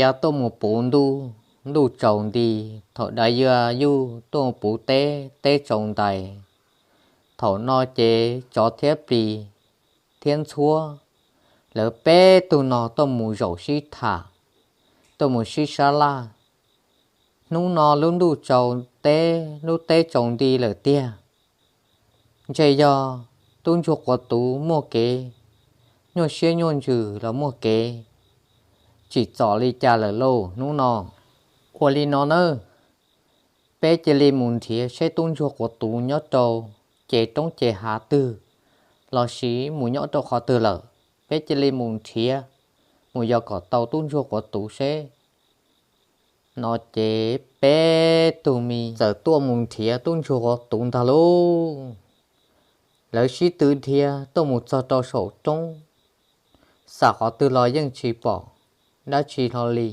Yaj tuaj mus puv ntuj, ntuj tsaus nti, thaum dav yaj yuj tuaj mus puv teb, teb tsaus ntais. Thaum no ces tsov thiab plis thiab ntxhuab, lawv peb tug no tuaj mus zaum sib tham, tuaj mus sib sab laj. Hnub no lub ntuj tsaus teb, lub teb tsaus nti lawm tiag, ntshe yog tub ntsuag quav tuv muaj kev nyuaj siab nyuaj ntsws los muaj kev tsim txom li cas lawm lauj hnub no. Ua li no nawb, peb cia li mus nrhiav seb tub ntsuag quav tuv nyob rau ces roob ces hav twg, lossis mus nyob rau qhov twg lawm. Peb cia li mus nrhiav, mus yos kom tau tub ntsuag quav tuv seb. No ces peb tug me txawm tuaj mus nrhiav tub ntsuag quav tuv ntag lauj. Lawv sib tw dhia tuaj mus txog rau saum roob, xam qhov twg los yeej tsis pom dab tsi hlo li.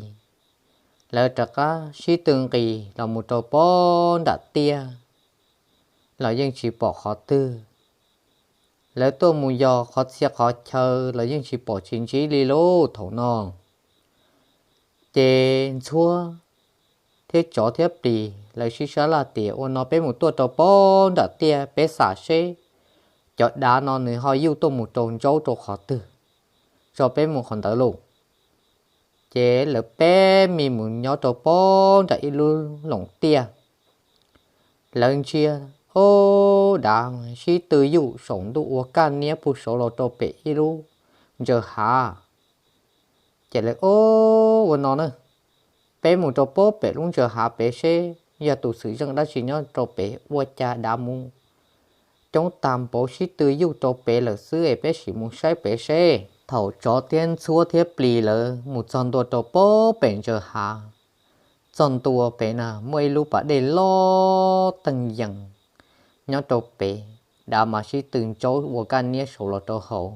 Lawv rov qab sib tw nqis los mus rau pob nram tiaj los yeej tsis pom qhov twg. Lawv tuaj mus yos qhov txhia qhov chaw los yeej tsis pom tsis ntsib li lauj thaum no. Ces ntxhuab thiab tsov thiab plis lawv sib sab laj tias ua no peb mus tuaj rau pob nram tiaj peb xam seb cov dav no nws ho yuj tuaj mus rau ntsaub rau qhov twg, tso peb mus qhov ntawd lauj. Ces lawv peb me mus nyob rau pob nram ib lub loos tiaj. Lawv ntsia, ob, dav sib tw yuj saum ntuj ua kaj niab puag saud los rau pem ib lub ntsaws hav. Ces lawv, ob, ua no na, peb mus rau pob pem lub ntsaws hav pem seb yog tus xwm txheej dab tsi nyob rau pem, ua cas dav mus coob tag npaum sib tw yuj rau pem lawm xwb es peb sim mus saib pem seb. Thaum tsov thiab ntxhuab thiab plis lawv mus txog ntua rau pob pem ntsaws hav, txog ntua pem na muaj ib lub pas dej loj teej yees nyob rau pem, dav mas sib tw ntsaub ua kaj niab saud los rau hauv.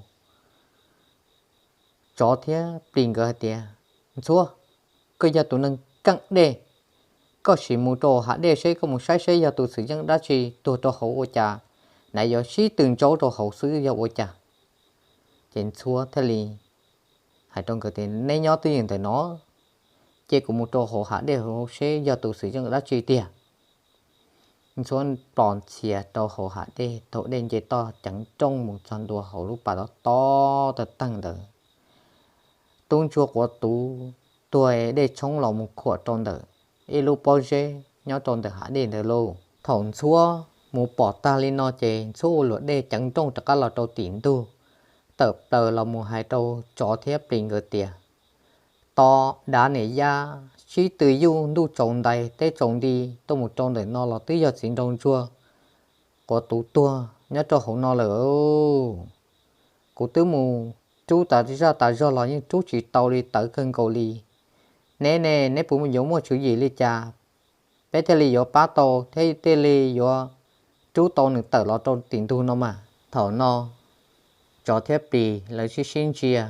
Tsov thiab plis nkawd hais tias, ntxhuab, koj yog tus neeg keej dej, koj sim mus rau hav dej seb, koj mus saib seb yog tus xwm txheej dab tsi tuag rau hauv ua cas, dav yuav sib tw ntsaub rau hauv xwb yog ua cas. Ces ntxhuab thiaj li hais rau nkawd tias neb nyob twj ywm ntawm no, ces kuv mus rau hauv hav dej hauv seb yog tus xwm txheej dab tsi tiag. Ntxhuab plos ntxhias rau hauv hav dej, thaum dej nce toj ceev nrooj mus txog ntua hauv lub pas tob tob tawg tawg ntawd, tub ntsuag quav tuv tuag dej tshoob los mus khuam rau ntawm ib lub pob zeb nyob rau ntawm hav dej ntawd lauj. Thaum ntxhuab mus pom tag li no ces ntxhuab ua luam dej ceev nrooj rov qab los rau tim ntug, tawm plaws los mus hais rau tsov thiab plis nkawd tias, tos dav niam yaj sib tw yuj ntuj tsaus ntais teb tsaus nti tuaj mus rau ntawm no los twb yog txiv nraug ntsuag quav tuv tuag nyob rau hauv no lawm. Kuv twb mus rub tas zaj tas zog los yeej rub tsis tau li, tawv kawg nkaus li. Neb ne, neb puas yuav muaj tswv yim li cas, peb thiaj li yuav pab tau thiab thiaj li yuav rub tau nws tawm los rau tim ntug no mas. Thaum no tsov thiab plis lawv sib sib ntsia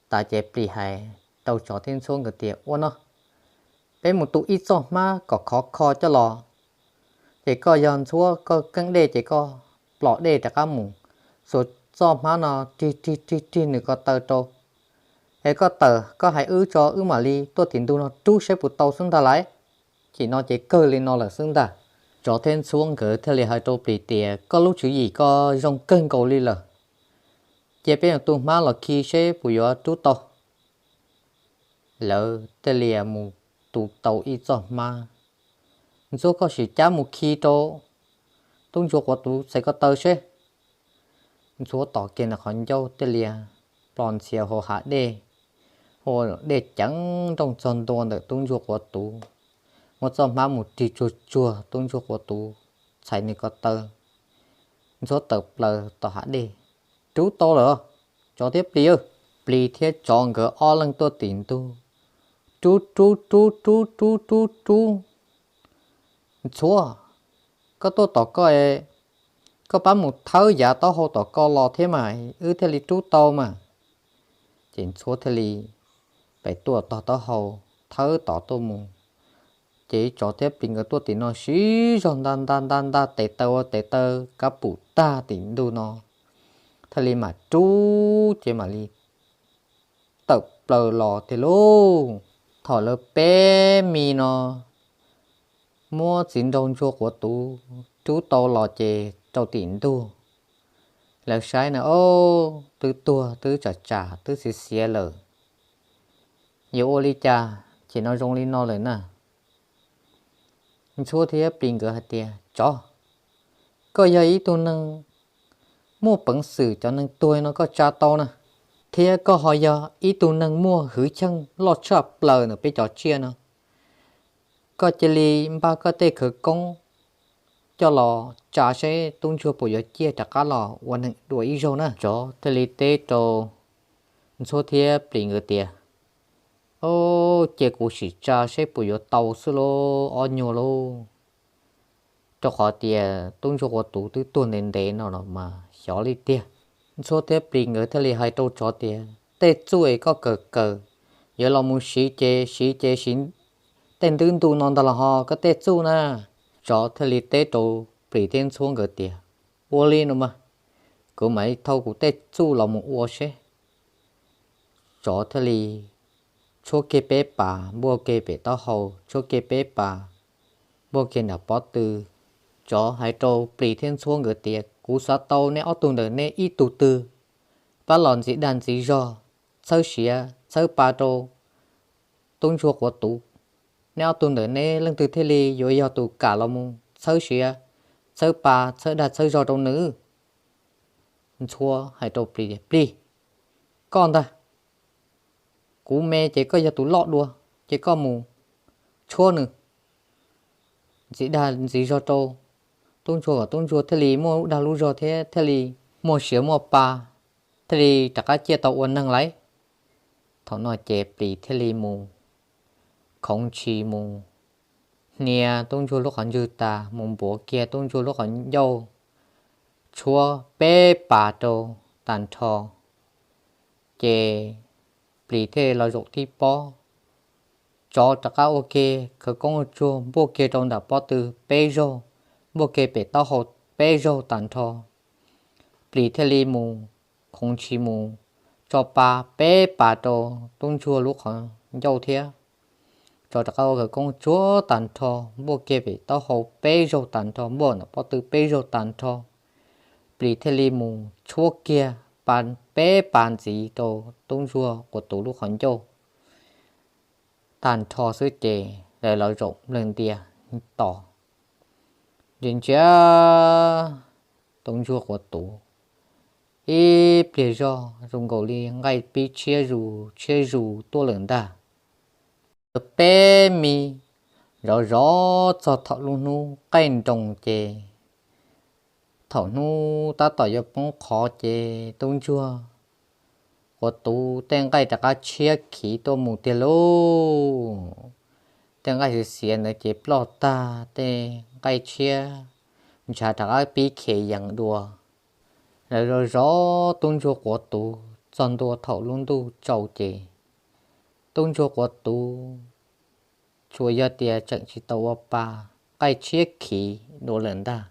tas ces plis hais rau tsov thiab ntxhuab nkawd tias ua no, peb mus tu ib txoj hmab kom khov kho coj los. Ces koj yog ntxhuab koj keej dej ces koj plos dej rov qab mus xuas txoj hmab no rig rig rig rig nws ko taw rau, es koj tawm koj hais wb tso wb mam li tuaj tim ntug no rub saib puas tau xwb ntag lauj. Ces no ces kawg li no lawm xwb ntag. Tsov thiab ntxhuab nkawd thiaj li hais rau plis tias koj lub tswv yim ko zoo kawg nkaus li lawm, cia peb mus tu hmab los khi seb puas yuav rub tau. Lawv thiaj li mus tu tau ib txoj hmab. Ntxhuab koj sim cab mus khi rau tub ntsuag quav tuv txhais ko taw seb. Ntxhuab tos kiag ntawm qhov ncauj thiaj li plos ntxhias hauv hav dej, ua dej ceev nrooj txog ntua ntawm tub ntsuag quav tuv, muab txoj hmab mus rig tsuag tsuag tub ntsuag quav tuv txhais nws ko taw. Ntxhuab tawm plaws tom hav dej, rub tau lawm. Tsov thiab plis, plis thiab tsov nkawd ob leeg tuaj tim ntug, rub rub rub rub rub rub rub. Ntxhuab, koj tuaj tom koj, koj pab mus thawb yav taub hau tom koj los thiab mas wb thiaj li rub tau mas. Ces ntxhuab thiaj li pem tuaj tog taub hau thawb tod tuaj mus. Ces tsov thiab plis nkawd tuaj tim no siv zog nta nta nta nta tes taw ua tes taw kab pum tag tim ntug no, thiaj li mam rub ces mam li tawm plaws los tiag lauj. Thaum lawv peb me no muab txiv nraug ntsuag quav tuv rub tau los ces rau tim ntug, lawv saib na, ob, twb tuag twb tsam tsam twb xiav xiav lawm, yuav ua li cas? Ces no zoo li no lawm na. Ntxhuab thiab plis nkawd hais tias, Tsov, koj yog ib tug neeg muaj peev xwm, cov neeg tuag no koj tsa tau na, thiab koj ho yog ib tug neeg muaj hwj chim loj tshaj plaws ntawm peb cov tsiaj no. Koj cia li npaj koj tej khawv koob coj los tsa seb tub ntsuag puas yuav ciaj rov qab los ua neeg dua ib zaug na. Tsov thiaj li teb rau ntxhuab thiab plis nkawd tias, Ob, cia kuv sim tsa seb puas yuav tau xwb lauj ob nyuag lauj. Rau qhov tias tub ntsuag quav tuv twb tuag ntev ntev no los mas xyov li tiag. Ntxhuab thiab plis nkawd thiaj li hais rau tsov tias, Tej txuj es koj kawm kawm, yuav los mus siv ces siv ces siv tej ntwb ntu no ntag los ho koj tej txuj na. Tsov thiaj li teb rau plis thiab ntxhuab nkawd tias, Ua li no mas, kuv mam li thau kuv tej txuj los mus ua seb. Tsov thiaj li tshuab kiag peb pas npuaj kiag pem taub hau, tshuab kiag peb pas npuaj kiag nram pob tw. Tsov hais rau plis thiab ntxhuab nkawd tias, Kuv xav tau neb ob tug ntawm neb ib tug twg pab los ntxiv dag ntxiv zog, txhawb siav txhawb pa rau tub ntsuag quav tuv. Neb ob tug ntawm neb leej twg thiaj li yuav yog tus kam los mus txhawb siav txhawb pa txhawb dag txhawb zog rau nws? Ntxhuab hais rau plis tias, Plis, koj ntag, kuv me ces koj yog tus loj dua, ces koj mus tshuab nws ntxiv dag ntxiv zog rau tub ntsuag kom tub ntsuag thiaj li muaj lub dag lub zog thiab thiaj li muaj siav muaj pa, thiaj li rov qab ciaj tau ua neeg lauj. Thaum no ces plis thiaj li mus khoov ntshis mus hnia tub ntsuag lub qhov ntswg tas, mus npuav kiag tub ntsuag lub qhov ncauj, tshuab peb pas rau tag nrho, ces plis thiaj li los zaum tib pob. Tsov rov qab ua kiag khawv koob ua tsuag npuaj kiag rau nram pob tw peb zaug, npuaj kiag pem taub hau peb zaug tag nrho. Plis thiaj li mus khoov ntshis mus tso pa peb pas rau tub ntsuag lub qhov ncauj thiab. Tsov rov qab ua khawv koob tsuag tag nrho, npuaj kiag pem taub hau peb zaug tag nrho, npuaj nram pob tw peb zaug tag nrho. Plis thiaj li mus tshuab kiag pa peb pas ntxiv rau tub ntsuag quav tuv lub qhov ncauj tag nrho xwb ces lawv los zaum nplawg ntia tos. Ntsia ntsia tub ntsuag quav tuv ib pliag zog zoo nkaus li nqaij pib tshiab zus tshiab zus tuaj lawm ntag. Lawv peb me zov zov txog thaum lub hnub qaij nroos ces thaum hnub tab tom yuav poob qho ces tub ntsuag quav tuv tej nqaij rov qab tshiab khiv tuaj mus tiag lauj. Tej nqaij xiav xiav ntawd ces ploj tag, tej nqaij tshiab ntshav rov qab pib khiav yees dua. Lawv zov zov tub ntsuag quav tuv txog ntua thaum lub ntuj tsaus ces tub ntsuag quav tuv tsuas yog tias tseem tsis tau ua pa, nqaij tshiab khiv dua lawm ntag.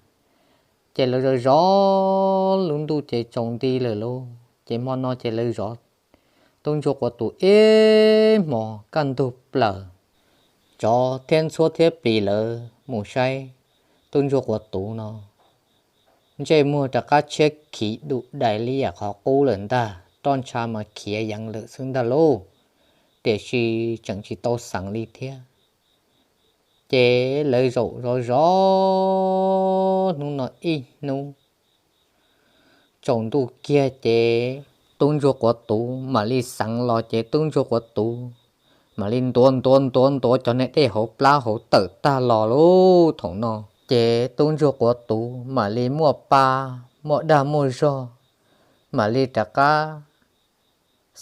Ces lawv zov zov lub ntuj ces tsaus nti lawm lauj. Ces hmo no ces lawv zov tub ntsuag quav tuv ib hmos kaj ntug plaws. Tsov thiab ntxhuab thiab plis lawv mus saib tub ntsuag quav tuv no ntsej muag rov qab tshiab khiv dum dais li yam qhov qub lawm ntag, roj ntsha mas khiav yees lawm xwb ntag lauj, tiam sis tseem tsis tau xeev li thiab. Ces lawv zaum zov zov hnub no ib hnub, tsaus ntuj kiag ces tub ntsuag quav tuv mam li xeev los ces tub ntsuag quav tuv mam li ntuav ntuav ntuav ntuav cov niag dej hauv plab hauv tawm tag los lauj. Thaum no ces tub ntsuag quav tuv mam li muaj pa, muaj dag muaj zog, mam li rov qab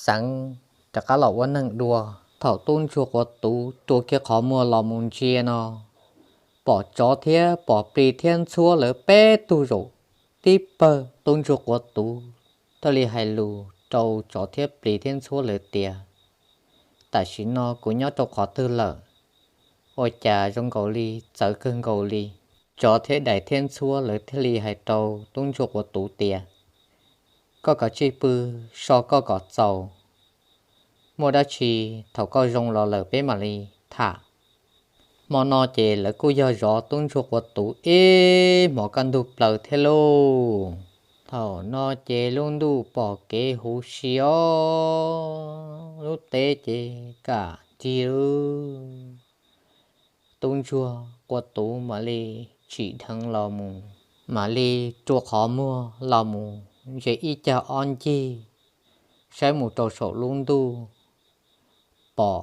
xeev, rov qab los ua neeg dua. Thaum tub ntsuag quav tuv rua kiag qhov muag los mus ntsia no, pom tsov thiab pom plis thiab ntxhuab lawv peb tug zaum tib pawg. Tub ntsuag quav tuv thiaj li hais lus rau tsov thiab plis thiab ntxhuab lawv tias, Tam sim no kuv nyob rau qhov twg lawm? Ua cas zoo nkaus li txawv kawg nkaus li? Tsov thiab dais thiab ntxhuab lawv thiaj li hais rau tub ntsuag quav tuv tias, Koj kav tsij pw, so koj kom txaus. muaj dab tsi thaum koj zoo los lawm peb mam li tham. Hmo no ces lawv kuj yog zov tub ntsuag quav tuv ib hmos kaj ntug plaws thiab lauj. Thaum no ces lub ntuj pom kev huv si os, lub teb ces kam ncig lawm. Tub ntsuag quav tuv mam li tsim dheev los mus, mam li rua qhov muag los mus ntsia ib cag ob ncig, saib mus rau saum lub ntuj, pom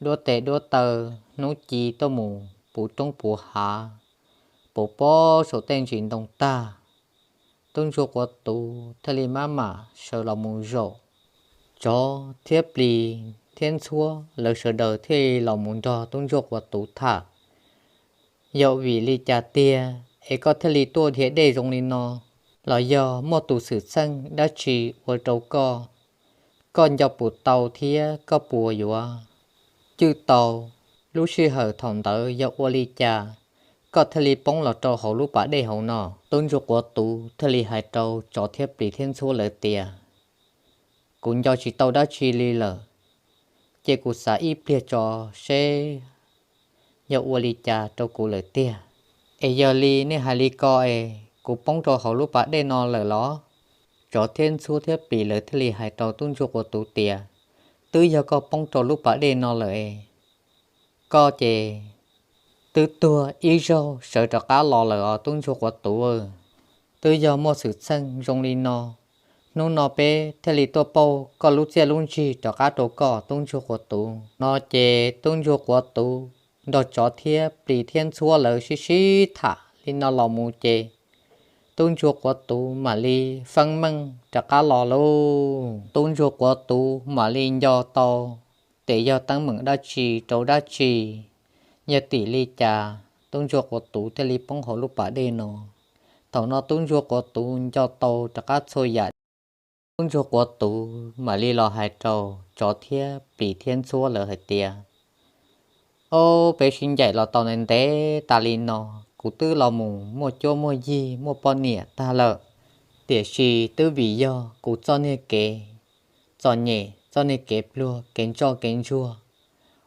duab tes duab taw hnub ci tuaj mus puv roob puv hav, puv pob saum tej ntsis ntoo tag. Tub ntsuag quav tuv thiaj li maj mam sawv los mus zaum. Tsov thiab plis thiab ntxhuab lawv sawv daws thiaj li los mus nrog tub ntsuag quav tuv tham, yog vim li cas tiag es koj thiaj li tuaj dhia dej zoo li no, los yog muaj tus xwm txheej dab tsi ua rau koj, koj nco puas tau thiab koj puas yuav cwj tau lub sij hawm thaum ntawd yog ua li cas koj thiaj li poob los rau hauv lub pas dej hauv no? Tub ntsuag quav tuv thiaj li hais rau tsov thiab plis thiab ntxhuab lawv tias, kuv nco tsis tau dab tsi li lawm, ces kuv xav ib pliag tso seb yog ua li cas rau kuv lawm tiag. Es yog li nej hais li ko es kuv poob rau hauv lub pas dej no lawm los? Tsov thiab ntxhuab thiab plis lawv thiaj li hais rau tub ntsuag quav tuv tias, twb yog koj poob rau lub pas dej no lawm es koj ces twb tuag ib zaug sawv rov qab los lawm os tub ntsuag quav tuv. Twb yog muaj xwm txheej zoo li no, hnub no peb thiaj li tuaj pauj koj lub txiaj lub ntsig rov qab rau koj tub ntsuag quav tuv. No ces tub ntsuag quav tuv nrog tsov thiab plis thiab ntxhuab lawv sib sib tham li no los mus ces tub ntsuag quav tuv mam li feeb meej rov qab los lauj. Tub ntsuag quav tuv mam li nco tau tias yog teeb meem dab tsi rau dab tsi, yog tim li cas tub ntsuag quav tuv thiaj li poob hauv lub pas dej no. Thaum no tub ntsuag quav tuv nco tau rov qab txhua yam, tub ntsuag quav tuv mam li los hais rau tsov thiab plis thiab ntxhuab lawv hais tias, ob peb sib ncaim los tau ntev ntev tas li no, kuv twb los mus muaj cuab muaj yig muaj poj niam tag lawm, tiam sis twb vim yog kuv txoj niag kev txom nyem, txoj niag kev pluag kev ntsoj kev ntsuag,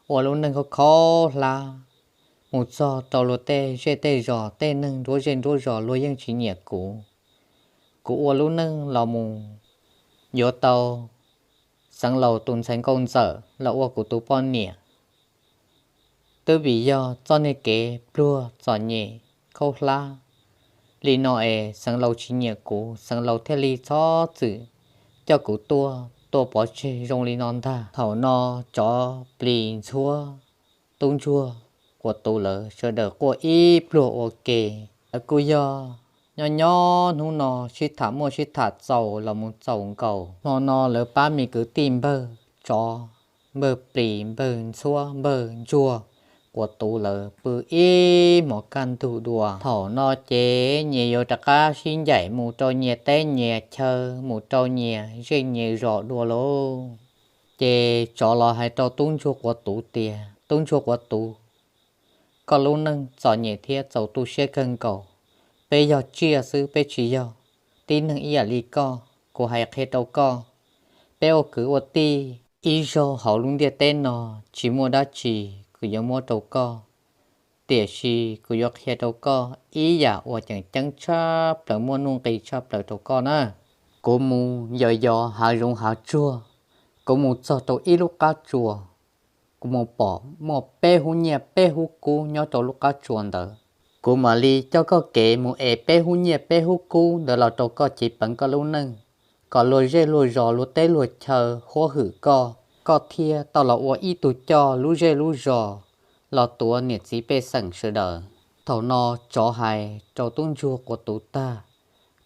ua lub neej khaub khaub hlab, mus txog rau luag tej zej tej zos tej neeg nruab zej nruab zos luag yeej tsis nyiam kuv. Kuv ua lub neej los mus yuav tau Xeev Laus tus ntxhais nkauj ntxawm los ua kuv tus poj niam. Twb vim yog txoj niag kev pluag txom nyem khaub hlab li no es Xeev Laus tsis nyiam kuv, Xeev Laus thiaj li txhob txwm coj kuv tuaj, tuaj pov tseg zoo li no ntag. Thaum no tsov plis ntxhuab tub ntsuag quav tuv lawv sawv daws quaj ib pluag ua ke. Lawv kuj yog nyob nyob hnub no sib tham muaj sib tham txaus los mus txaus nkaus. Hmo no lawv pab me kwv tij npawg tsov, npawg plis, npawg ntxhuab, npawg ntsuag quav tuv lawv pw ib hmos kaj ntug dua. Thaum no ces nyias yuav rov qab sib ncaim mus rau nyias teb nyias chaw, mus rau nyias zej nyias zos dua lauj. Ces tsov los hais rau tub ntsuag quav tuv tias, tub ntsuag quav tuv, koj lub neej txom nyem thiab txaus tu siab kawg nkaus. Peb yog tsiaj xwb, peb tsis yog tib neeg ib yam li koj. Kuv hais qhia rau koj, peb ua kwv ua tij ib zaug hauv lub ntiaj teb no tsis muaj dab tsi kuv yuav muab rau koj, tiam sis kuv yuav qhia rau koj ib yam uas tseem ceeb tshaj plaws, muaj nuj nqis tshaj plaws rau koj na. Kuv mus yos yos hav zoov hav tsuag, kuv mus txog rau ib lub qab tsuas, kuv mus pom muaj peb hub nyiaj peb hub kub nyob rau lub qab tsuas ntawd. Kuv mam li coj koj kev mus ev peb hub nyiaj peb hub kub ntawd los rau koj cev peev koj lub neej, kom luag zej luag zos luag teb luag chaw huab hwm koj, koj thiaj tau los ua ib tug coj lub zej lub zos, los tuav niam txiv pej xeem sawv daws. Thaum no tsov hais rau tub ntsuag quav tuv tag,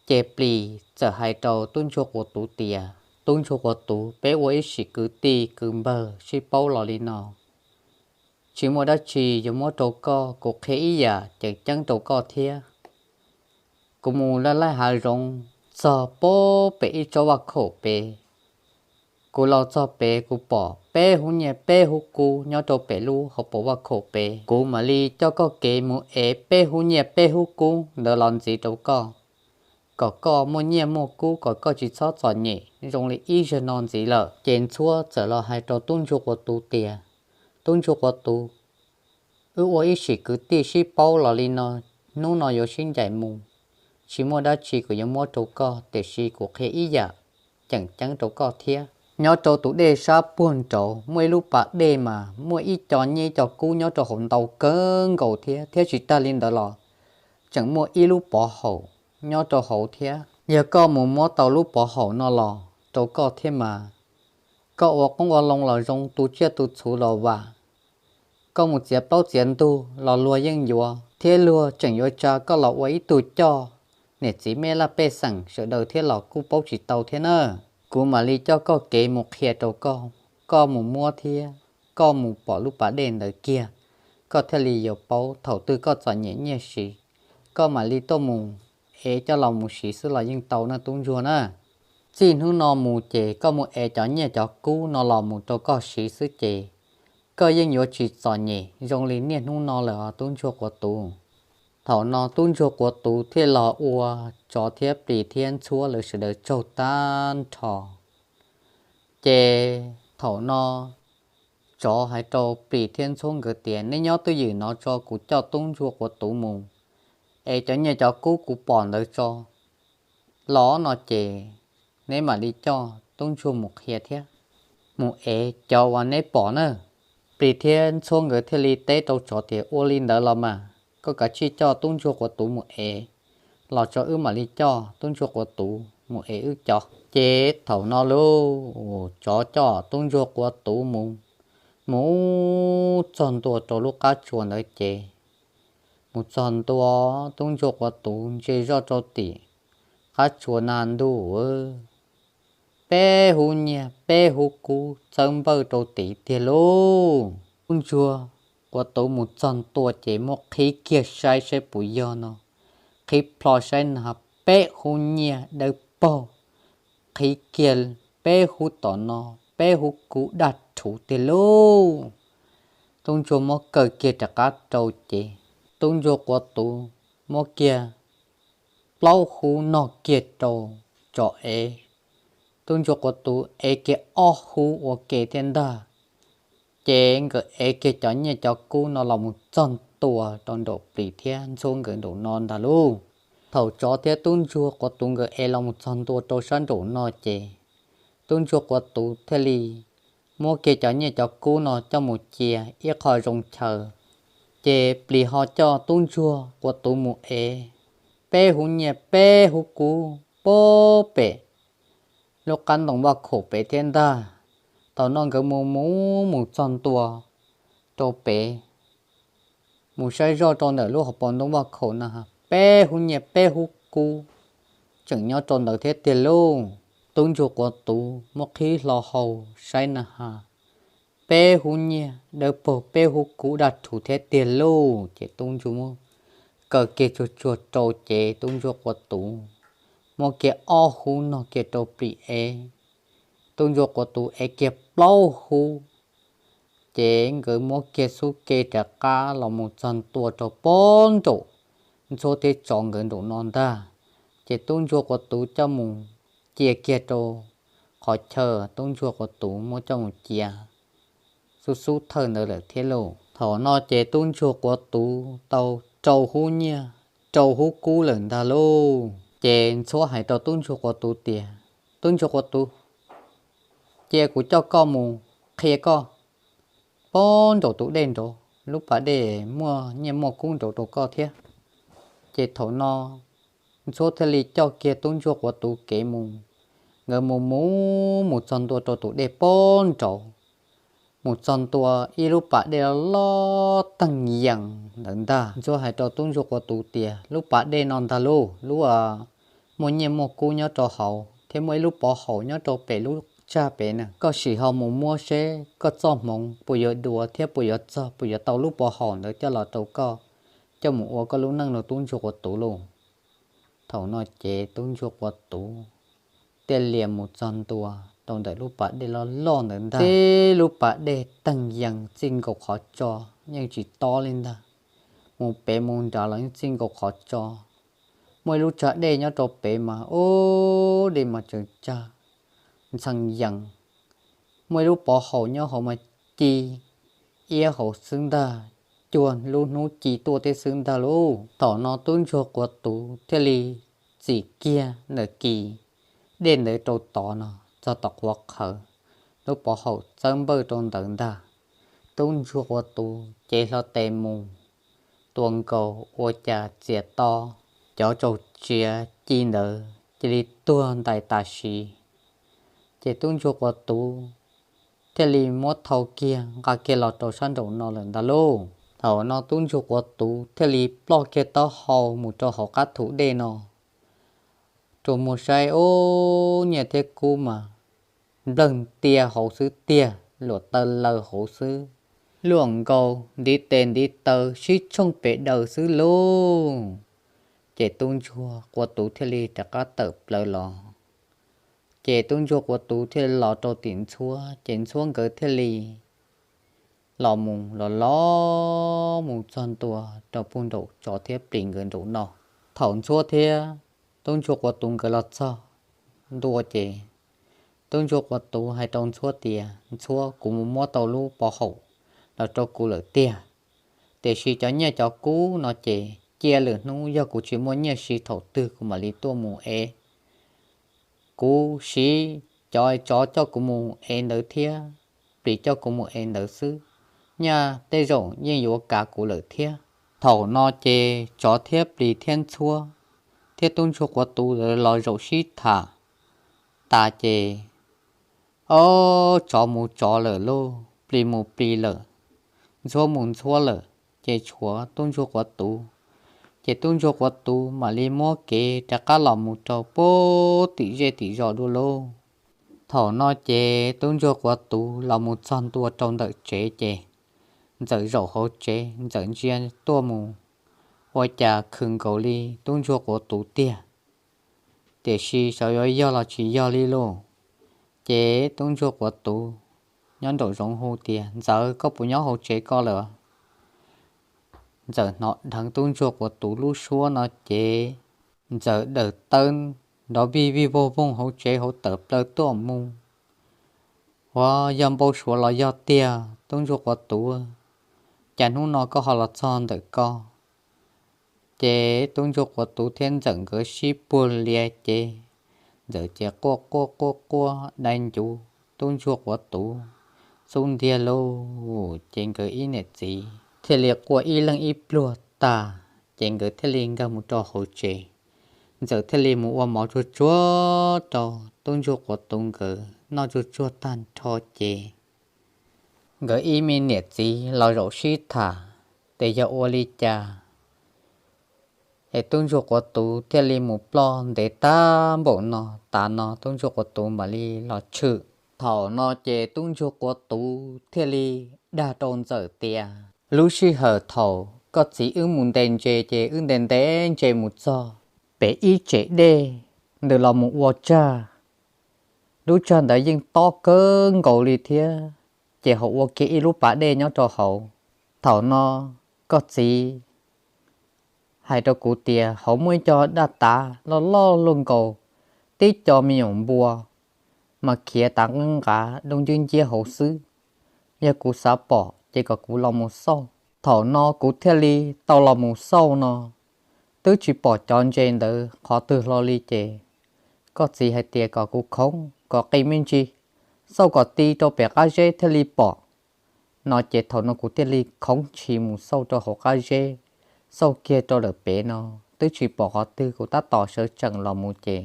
ces plis txawm hais rau tub ntsuag quav tuv tias, tub ntsuag quav tuv, peb ua ib sim kwv tij kwv npawg sib paub los li no, tsis muaj dab tsi yuav muab rau koj. Kuv qhia ib yam tseem ceeb rau koj thiab. Kuv mus laij laij hav zoov txog pem ib tsob vaj khaum pem. Kuv los txog pem, kuv pom peb hub nyiaj peb hub kub nyob rau pem lub hauv paus vaj khaum pem. Kuv mam li coj koj kev mus ev peb hub nyiaj peb hub kub ntawd los ntxiv rau koj. kom koj muaj nyiaj muaj kub, kom koj tsis txhob txom nyem zoo li ib zaug no ntxiv lawm. Ces Ntxhuab txawm los hais rau tub ntsuag quav tuv tias, Tub ntsuag quav tuv, wb ua ib sim kwv tij sib paub los li no, hnub no yuav sib ncaim mus, tsis muaj dab tsi kuv yuav muab rau koj, tiam sis kuv qhia ib yam tseem ceeb rau koj thiab. Nyob rau tus dej sab puag nraud muaj ib lub pas dej mas muaj ib co nyiaj ib co kub nyob rau hauv ntau kawg nkaus thiab, thiab tsis tag li ntawd los tseem muaj ib lub pov haum nyob rau hauv thiab. Yog koj mus muab tau lub pov haum no los rau koj thiab mas, koj ua qoob ua loo los zoo, tu tsiaj tu txhuv los vam, koj mus txiav plaub txiav ntug los luag yeej yuav, thiab luag tseem yuav tsa koj los ua ib tug coj niam txiv mej laj pej xeem sawv daws thiab los kuj paub tsis tau thiab na. Kuv mam li coj koj kev mus qhia rau koj, koj mus muab thiab koj mus pom lub pas dej ntawd kiag, koj thiaj li yuav paub. Thaum twg koj txom nyem nyiaj siv, koj mam li tuaj mus ev coj los mus siv xwb los yeej tau na tub ntsuag na. Txij hnub no mus ces koj mus ev cov nyiaj cov kub no los mus rau koj siv xwb ces koj yeej yuav tsis txom nyem zoo li niaj hnub no lawm os tub ntsuag quav tuv. Thaum no tub ntsuag quav tuv thiaj los ua tsov thiab plis thiab ntxhuab lawv sawv daws tsaug tag nrho. Ces thaum no tsov hais rau plis thiab ntxhuab nkawd tias, Neb nyob twj ywm no tso, kuv coj tub ntsuag quav tuv mus es cov nyiaj cov kub kuv pom ntawd tso, los no ces neb mam li coj tub ntsuag mus qhia thiab mus ev cov uas neb pom na. Plis thiab ntxhuab nkawd thiaj li teb rau tsov tias, Ua li ntawd los mas, koj kav tsij coj tub ntsuag quav tuv mus ev los tso, wb mam li coj tub ntsuag quav tuv mus ev wb cov. Ces thaum no lauj, tsov coj tub ntsuag quav tuv mus, mus txog ntua rau lub qab tsua ntawd ces mus txog ntua, tub ntsuag quav tuv ntsia zoj rau tim qab tsua na ntuj, peb hub nyiaj peb hub kub txawb npawj rau tim tiag lauj. Tub ntsuag quav tuv mus txog ntua ces muab qhib kiag saib saib puas yog no, qhib plho saib na, peb hub nyiaj dawb paug, qhib kiag peb hub tom no, peb hub kub daj rhuv tiag lauj. Tub ntsuag muab kaw kiag rov qab rau ces tub ntsuag quav tuv muab kiag plaub hub nog kiag rau tsov ev. Tub ntsuag quav tuv ev kiag ob hub ua ke thiab ntag. Ces nkawd ev kiag cov nyiaj cov kub no los mus txog ntua rau nraum plis thiab ntxhuab nkawd nraum no ntag lauj. Thaum tsov thiab tub ntsuag quav tuv nkawd ev los mus txog ntua rau sab nraum no ces tub ntsuag quav tuv thiaj li muab kiag cov nyiaj cov kub no coj mus cia ib qho zoo chaw. Ces plis ho coj tub ntsuag quav tuv mus ev peb hub nyiaj peb hub kub puag pem lub qab ntoo vaj khaum pem thiab ntag. Thaum no nkawd mus mus mus txog ntua rau pem, mus saib zoj rau ntawm lub hauv paus ntoo vaj khaum na, peb hub nyiaj peb hub kub tseem nyob rau ntawd thiab tiag lauj. Tub ntsuag quav tuv muab qhib hlo hau saib na has, peb hub nyiaj dawb paug peb hub kub daj rhuv thiab tiag lauj. Ces tub ntsuag muab kaw kiag tsuag tsuag rau ces tub ntsuag quav tuv muab kiag ob hub nog kiag rau plis ev. Tub ntsuag quav tuv ev kiag plaub hub, ces nkawd muab kiag xub ke rov qab los mus txog ntua rau puag nraum ntxhuab thiab tsov nkawd nraum no ntag. Ces tub ntsuag quav tuv coj mus cia kiag rau qhov chaw tub ntsuag quav tuv muab coj mus cia xub xub thawj ntawd lawm thiab lauj. Thaum no ces tub ntsuag quav tuv tau rau hub nyiaj rau hub kub lawm ntag lauj. Ces ntxhuab hais rau tub ntsuag quav tuv tias, Tub ntsuag quav tuv, cia kuv coj koj mus qhia koj puag nraum tus dej nraud, lub pas dej muaj nyiaj muaj kub nraud rau koj thiab. Ces thaum no ntxhuab thiaj li coj kiag tub ntsuag quav tuv kev mus. Nkawd mus mus mus txog ntua rau tus dej puag nraud, mus txog ntua ib lub pas dej loj loj teeg yees ntawd ntag. Ntxhuab hais rau tub ntsuag quav tuv tias, Lub pas dej no ntag lauj, lub muaj nyiaj muaj kub nyob rau hauv thiab muaj ib lub pov haum nyob rau pem lub tsag pem na. Koj sim ho mus muab seb koj txoj hmoov puas yuav dua thiab puas yuav txog, puas yuav tau lub pov haum ntawd coj los rau koj coj mus ua koj lub neej lauj tub ntsuag quav tuv lauj. Thaum no ces tub ntsuag quav tuv thiaj li mus txog ntua rau ntawm lub pas dej loj loj ntawd ntag. Tib lub pas dej teeg yees txij nkaus qhov tso, yeej tsis tob li ntag. Mus pem mus nrad los yeej txij nkaus qhov tso. muaj ib lub tsag dej nyob rau pem mas ub dej mas tseem tsag ntxhee yees, muaj ib lub pov haum nyob hauv mas ci iab hauv xwb ntag, cuag lub hnub ci tuaj thiab xwb ntag lauj. Thaum no tub ntsuag quav tuv thiaj li txim kiag ntawm kis dej ntawd rau tod no txog tom qhuav qhawv, lub pov haum txawb npawj rau ntawd ntag. Tub ntsuag quav tuv cev hlo tes mus tua nkaus ua cas txias to, cov tsaus tsaws ci ntawd cia li tuag ntais tas siv. Ces tub ntsuag quav tuv thiaj li muab thau kiag nqa kiag los rau sab nraum no lawm ntag lauj. Thaum no tub ntsuag quav tuv thiaj li ploj kiag taub hau mus rau hauv qab thu dej no, rua muag saib ub nyiaj thiab kub mas npleeg ntia hauv xwb tiag, luam taw laws hauv xwb, luam nkaus ntiv tes ntiv taw sib tshooj pes daws xwb lauj. Ces tub ntsuag quav tuv thiaj li rov qab tawm plaws los. Ces tub ntsuag quav tuv thiaj li los rau tim ntxhuab, ces ntxhuab nkawd thiaj li los mus los los mus txog ntua rau puag nraum tsov thiab plis nkawd nraum no. Thaum ntxhuab thiab tub ntsuag quav tuv nkawd los txog ntua ces tub ntsuag quav tuv hais rau ntxhuab tias, Ntxhuab, kuv mus muab tau lub pov haum los rau kuv lawm tiag, tiam sis cov nyiaj cov kub no ces cia lwm hnub yog kuv tsis muaj nyiaj siv thaum twg kuv mam li tuaj mus ev. Kuv siv cov tsov coj kuv mus ev ntawd thiab plis coj kuv mus ev ntawd xwb, nyiaj tej zaum yeej yuav kav kuv lawm thiab. Thaum no ces tsov thiab plis thiab ntxhuab thiab tub ntsuag quav tuv los zaum sib tham tas ces, ob, tsov mus tsov lawm lauj, plis mus plis lawm, ntxhuab mus ntxhuab lawm, ces tshuav tub ntsuag quav tuv. Ces tub ntsuag quav tuv mam li muab kev rov qab los mus rau puag tim zej tim zos dua lauj. Thaum no ces tub ntsuag quav tuv los mus txog ntua rau ntawm tsev ces ntxawm zaum hauv tsev, ntxawm ntsia tuaj mus ua cas khwm nkaus li tub ntsuag quav tuv tiag, tiam sis xyov yuav yog los tsis yog li lauj. Ces tub ntsuag quav tuv nyob nraum zoov hu tias, Ntxawm, koj puas nyob hauv tsev koj lawm? Ntxawm hnov dheev tub ntsuag quav tuv lub suab no ces ntxawm dawm tawb nrov vij vij voog voog hauv tsev hauv tawm plaws tuaj mus. Ua, yog npau suav los yog tiag, tub ntsuag quav tuv, cas hnub no koj ho los txog ntawm ko? Ces tub ntsuag quav tuv thiab ntxawm nkawd sib puag lias ces ntxawm ces quaj quaj quaj quaj dai ncuv tub ntsuag quav tuv xub ntiag lauj. Ces nkawd ib niam txiv thiaj li quaj ib leeg ib pluag tag, ces nkawd thiaj li nkag mus rau hauv tsev. Ntxawm thiaj li mus ua mov tsuag tsuag rau tub ntsuag quav tuv nkawd noj tsuag tsuag tag nrho ces nkawd ib me niam txiv los zaum sib tham tias yog ua li cas es tub ntsuag quav tuv thiaj li mus ploj ntev tag npaum no. Tav no tub ntsuag quav tuv mam li los tshwm. Thaum no ces tub ntsuag quav tuv thiaj li dag rau ntxawm tias, Lub sij hawm thaum koj txiv wb mus ntes ntses ces wb ntes ntes ntses mus txog pem ib tsem dej ntawd los mus ua tsag. Lub tsag ntawd yeej tob kawg nkaus li thiab, ces ho ua kiag ib lub pas dej nyob rau hauv. Thaum no koj txiv hais rau kuv tias hauv muaj ib co daj tav loj loj luaj nkaus tib co me nyuam npua mas khiav tav nqeeb nqav doo ncwb nciab hauv xwb. Yog kuv xav pom ces kom kuv los mus xauj. Thaum no kuv thiaj li tau los mus xauj no, twb tsis pom cov ntses ntawd qhov twg hlo li ces koj txiv hais tias kom kuv khoov kom qis me ntsis, xauj kom ti rau pem qab zeb thiaj li pom no ces thaum no kuv thiaj li khoov ntshis mus xauj rau hauv qab zeb, xauj kiag rau lawm pem no twb tsis pom qhov twg, kuv tab tom sawv tsees los mus ces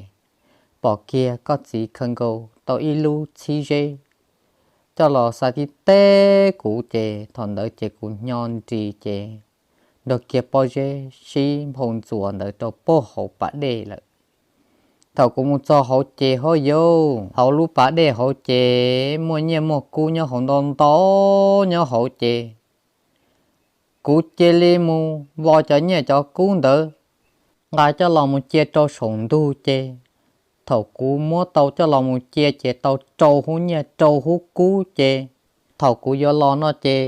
pom kiag koj txiv khaws nkaus tau ib lub txhib zeb coj los xa tib teb kuv ces thaum ntawd ces kuv hnyo nris ces nrog kiag pob zeb sib nphau ntxuas ntawd rau puag hauv pas dej lawm. Thaum kuv mus txog hauv ces ho yau, hauv lub pas dej hauv ces muaj nyiaj muaj kub nyob hauv ntau ntau nyob hauv ces kuv cia li mus vos cov nyiaj cov kub ntawd nqa coj los mus cia rau saum ntug ces thaum kuv muab tau coj los mus cia ces tau rau hub nyiaj rau hub kub ces thaum kuv yuav los no ces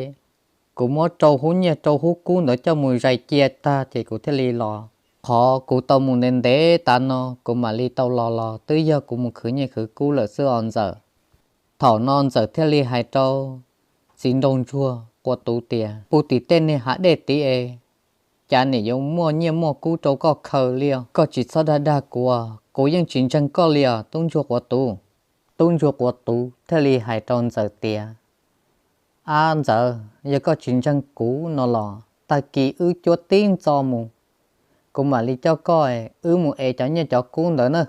kuv muab rau hub nyiaj rau hub kub ntawd coj mus zais cia tag ces kuv thiaj li los Qhov kuv tau mus ntev ntev tas no kuv mam li tau los los twb yog kuv mus khwv nyiaj khwv kub lawm xwb os ntxawm. Thaum no ntxawm thiaj li hais rau txiv nraug ntsuag quav tuv tias, Puag tim tej niag hav dej tid es cas nim yuav muaj nyiaj muaj kub rau koj khaws li os? Koj tsis txhob dag dag kuv, kuv yeej tsis ntseeg koj li os tub ntsuag quav tuv. Tub ntsuag quav tuv thiaj li hais rau ntxawm tias, Ab ntxawm, yog koj tsis ntseeg kuv no los tag kis wb cuab tib ntxo mus, kuv mam li coj koj wb mus ev cov nyiaj cov kub ntawd na.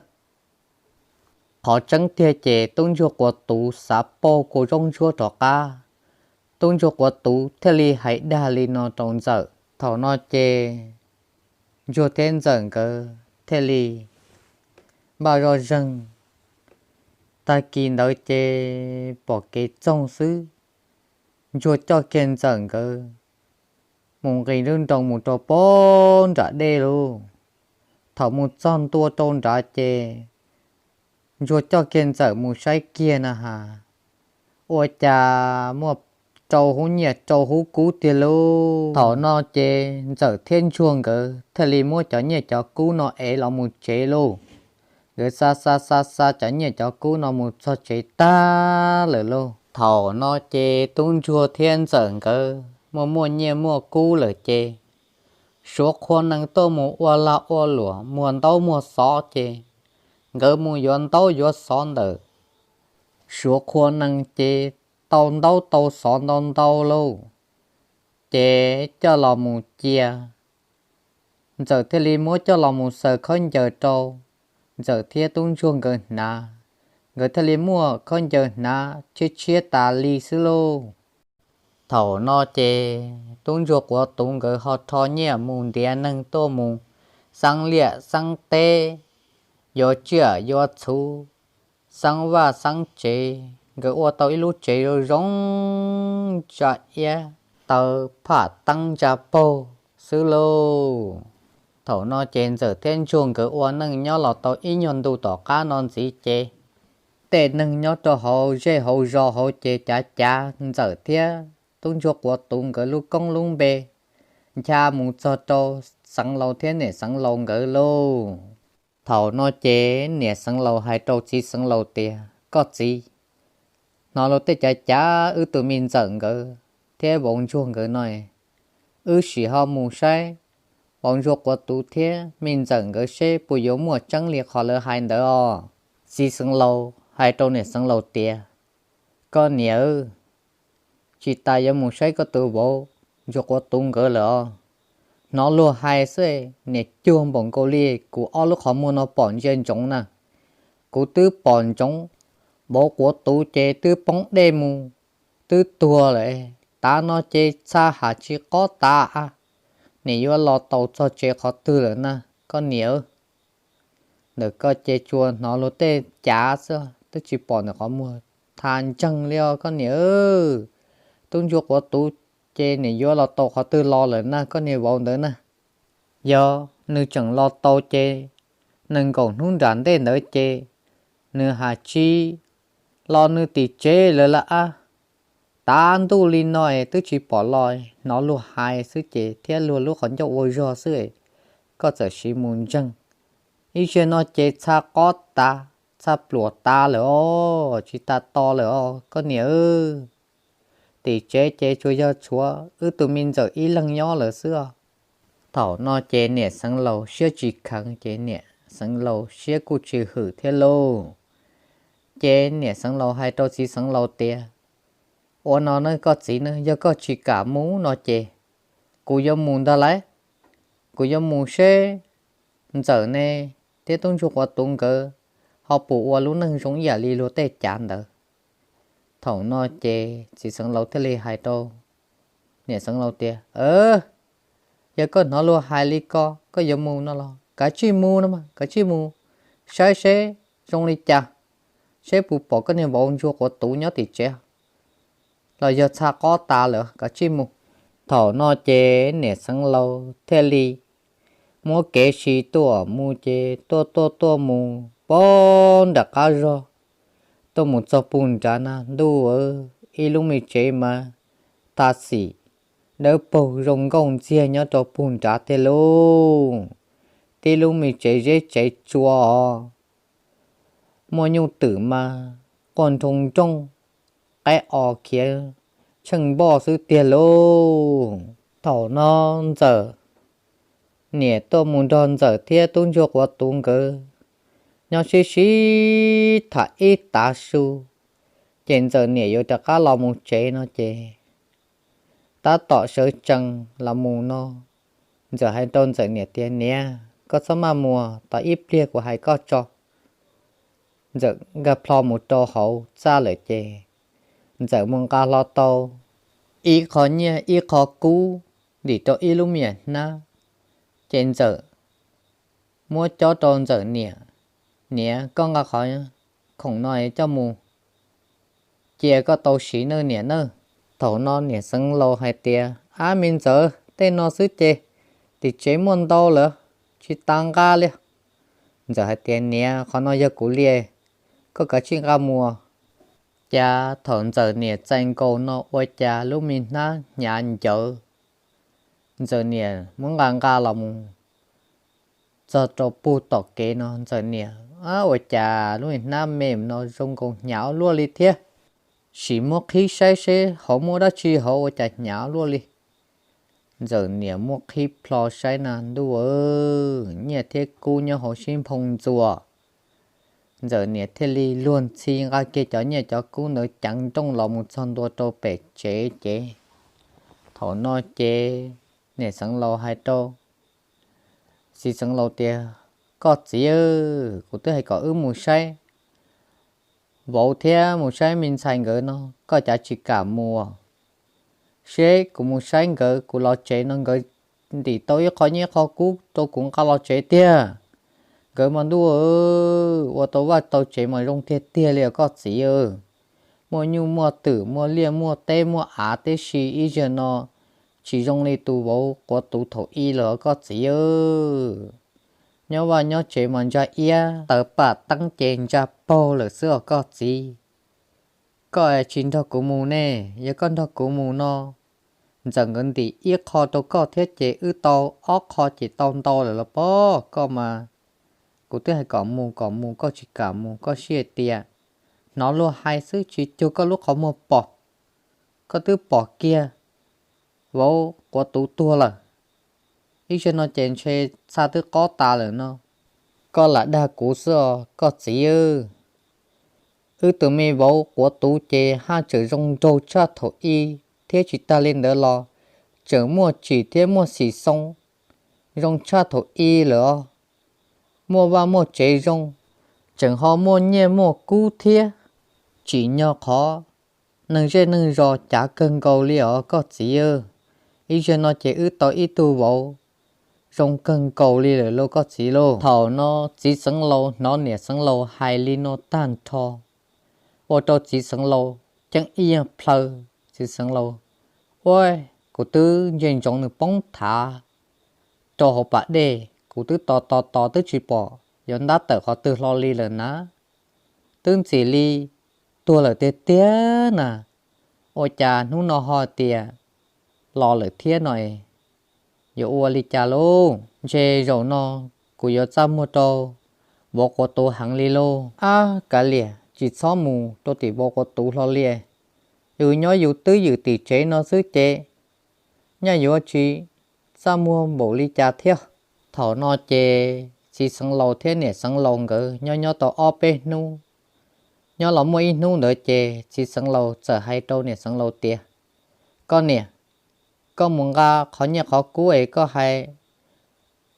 Qhov tseeb tiag ces tub ntsuag quav tuv xav pauj kua zaub ntsuab rov qab, tub ntsuag quav tuv thiaj li hais dag li no rau ntxawm. Thaum no ces ntsuag thiab ntxawm nkawd thiaj li npaj zoj zeeg. Tag kis ntawd ces pom kev txoog xwb, ntsuag coj kiag ntxawm nkawd mus nqis lub nroos mus rau pem nram dej lauj. Thaum mus txog ntua rau nrad ces ntsuag coj kiag ntxawm mus saib kiag na has, ua cas muaj rau hub nyiaj rau hub kub tiag lauj. Thaum no ces ntxawm thiab ntsuag nkawd thiaj li muab cov nyiaj cov kub no ev los mus tsev lauj. Nkawd xa xa xa xa cov nyiaj cov kub no mus txog tsev tag lawm lauj. Thaum no ces tub ntsuag thiab ntxawm nkawd muaj muaj nyiaj muaj kub lawm ces suav qhua nees tuaj mus ua lag ua luam muag ntaub muag xov ces nkawd mus yuav ntaub yuav xov ntawm suav qhua nees ces tau ntaub tau xov ntau ntau lauj. Ces coj los mus cia, ntxawm thiaj li muab coj los mus xaws khaub ncaws rau ntxawm thiab tub ntsuag nkawd hnav. Nkawd thiaj li muaj khaub ncaws hnav tshiab tshiab tas li xwb lauj. Thaum no ces tub ntsuag quav tuv nkawd ho rho nyiaj mus ntiav neeg tuaj mus xeeb liaj xeeb teb, yuav tsiaj yuav txhu, xeeb vaj xeeb tsev. Nkawd ua tau ib lub tsev zoo zoo, ntsa iab taw pham teeb ntsa paug xwb lauj. Thaum no ces ntxawm thiab ntsuag nkawd ua neej nyob los tau ib nyuag ntu tom qab no ntxiv ces tej neeg nyob rau hauv zej hauv zos hauv ces cav cav ntxawm thiab tub ntsuag quav tuv nkawd lub koob lub npe ncha mus txog rau xeev laus thiab niam xeev laus nkawd lauj. Thaum no ces niam xeev laus hais rau txiv xeev laus tias, Koj txiv, hnov luag tej cav cav wb tus me ntxawm nkawd thiab vauv ntsuag nkawd no, wb sim ho mus saib vauv ntsuag quav tuv thiab me ntxawm nkawd seb puas yuav muaj tseeb li qhov lawv hais ntawd os. Txiv xeev laus hais rau niam xeev laus tias, Koj niam, tsis tas yuav mus saib koj tus vauv ntsuag quav tuv nkawd lawm os. Hnov luag hais xwb, niam cuag npaum nkaus li kuv ob lub qhov muag no pom ntsia ntsoov na. Kuv twb pom ntsoov vauv quav tuv ces twb poob dej mus, twb tuag lawm. Tav no ces txha ham tsis qob tav, nim yuav los tau txog tsev qhov twg lawm na koj niam. Ntawm koj ces tsuas hnov luag tej cav xwb, twb tsis pom ntawm qhov muag tha ntseeg li os koj niam. Tub ntsuag quav tuv ces nim yuav los tau qhov twg los lawm na koj niam vauv ntawd na. Yog nws tseem los tau ces nees nkaum hnub nram ntej ntawd ces nws ham tsis los nws tim tsev lawm lawm ab. Tav ntuj li no es twb tsis pom los, hnov luag hais xwb ces thiab luag lub qhov ncauj ua zog xwb, koj txawm siv mus ntseeg. Ib zaug no ces txha qob tav, txha pluam tav lawm os, tsis tas to lawm os koj niam. Tim tsev ces tsuas yog tshuav wb tus me ntxawm ib leeg nyob lawm xwb os. Thaum no ces niam xeev laus siab tsis kheev ces niam xeev laus siab kuj tsis hwm thiab lauj. Ces niam xeev laus hais rau txiv xeev laus tias, Ua no ne koj txiv ne, yog koj tsis kam mus no ces kuv yuav mus ntag lauj. Kuv yuav mus seb ntxawm ne thiab tub ntsuag quav tuv nkawd ho puas ua lub neej zoo ib yam li luag tej cav ntawd. Thaum no ces txiv xeev laus thiaj li hais rau niam xeev laus tias, Yog koj hnov luag hais li ko koj yuav mus no los kav tsij mus no mas, kav tsij mus saib seb zoo li cas, seb puas pom koj niag vauv ntsuag quav tuv nyob tim tsev los yog txha qob tas lawm, kav tsij mus. Thaum no ces niam xeev laus thiaj li muab kev si tuaj mus ces tuaj tuaj tuaj mus poob nram qab zog, tuaj mus txog puag nrad na ntuj, ib lub me tsev mas tha xim dawb paug zoo nkauj ntxiag nyob rau puag nrad tiag lauj. tib lub me tsev zeb tsev tsua os. Muaj nyuj twm mas quaj nroo nrooj, qaib o khiav tsheej npoj xwb tiag lauj. Thaum no Ntxawm niam tuaj mus nrog Ntxawm thiab tub ntsuag Quav Tuv nkawd nyob sib sib tham ib tav su, ces Ntxawm niam yuav rov qab los mus tsev no ces tab tom sawv tsees los mus no, Ntxawm hais rau Ntxawm niam tias, Niam, koj txhob maj mus, tos ib pliag kuv hais koj tso. Ntxawm nkag plho mus rau hauv txaj lawm ces Ntxawm mus nqa hlo tau ib qho nyiaj ib qho kub ntim rau ib lub me nyuam hnab, ces Ntxawm muab cob rau Ntxawm niam, Niam, koj nqa qhov khoom no coj mus cia koj tau siv nawb niam nawb. Thaum no niam Xeev Laus hais tias, Ab, me Ntxawm, tej no xwb ces tim tsev muaj ntau lawm, tsis tas nqa li. Ntxawm hais tias, Niam, qhov no yog kuv li, koj kav tsij nqa mus. Cas thaum Ntxawm niam txais nkaus no ua cas lub me hnab hnyav ncawv. Ntxawm niam muab nqa nqa los mus txog rau puag tom kev no Ntxawm niam, Ab, ua cas lub me hnab me no zoo nkaus hnyav ua luaj li thiab? Sim muab qhib saib seb hauv muaj dab tsi hauv ua cas hnyav ua luaj li. Ntxawm niam muab qhib plho saib na, ntuj aw, nyiaj thiab kub nyob hauv sib nphoo ntxuas. Ntxawm niam thiaj li luag ntxhi nqa kiag cov nyiaj cov kub ntawd ceev nrooj los mus txog ntua rau pem tsev ces thaum no ces niam Xeev Laus hais rau txiv Xeev Laus tias, Koj txiv, kuv twb hais kom wb mus saib vauv thiab mus saib me ntxhais nkawd no, koj cas tsis kam mus? Seb kuv mus saib nkawd, kuv los tsev no nkawd ntim tau ib qho nyiaj qho kub rau kuv nqa los tsev tiag. Nkawd mas ntuj, ua tau vaj tau tsev mas zoo tiag tiag li os koj txiv. Muaj nyuj muaj twm muaj liaj muaj teb muaj av tib si, ib zaug no tsis zoo li tus vauv Quav Tuv thaum ub lawm os koj txiv. Nyob vaj nyob tsev mas ntsa iab, tawv pam teeb ces ntsa paug lawm xwb os koj txiv. Koj tsis nrog kuv mus ne? Yog koj nrog kuv mus no, Ntxawm nkawd ntim ib qho rau koj thiab ces wb tau ob qho ces tau ntau lawm los pob. Koj mas, kuv twb hais kom mus kom mus koj tsis kam mus, koj siab tias hnov luag hais xwb tsis cuag koj lub qhov muag pom. Koj twb pom kiag vauv Quav Tuv tuag lawm, ib zaug no ces ntshe txha twb qob tas lawm no. Koj lam dag kuv xwb os koj txiv. Wb tus me vauv Quav Tuv ces haj tseem zoo nraug tshaj thaum ub thiab tsis tag li ntawd los tseem muaj tsim thiab muaj xim xoo zoo tshaj thaum ub lawm os. Muaj vaj muaj tsev zoo, tseem ho muaj nyiaj muaj kub thiab. Tsim nyog qhov neeg zej neeg zos cav kawg nkaus li os koj txiv. Ib zaug no ces wb tau ib tug vauv zoo kawg nkaus li lawm lauj koj txiv lauj. Thaum no txiv Xeev Laus hnov niam Xeev Laus hais li no tag nrho, ua rau txiv Xeev Laus ceeb ib yaag plhaw. Txiv Xeev Laus, ua, kuv twb ntsia ntsoov nws poob thav rau hauv pas dej, kuv twb tos tos tos twb tsis pom yuav ntab tawm qhov twg hlo li lawm na. Twb ntxim li tuag lawm tiag tiag na. Ua cas hnub no ho tias los lawm thiab no es, yuav ua li cas lauj? Ntshe zaum no kuv yuav txaj muag rau vauv Quav Tuv heev li lauj. Ab, kav liam, tsis txhob mus rau tim vauv Quav Tuv hlo li. Yus nyob yus twj ywm tim tsev no xwb ces nyaj yuav tsis txaj muag npaum li cas thiab. Thaum no ces txiv Xeev Laus thiab niam Xeev Laus nkawd nyob nyob tau ob peb hnub. Nyob los muaj ib hnub ntawd ces txiv Xeev Laus txawm hais rau niam Xeev Laus tias, Koj niam, koj mus nqa qhov nyiaj qhov kub es koj hais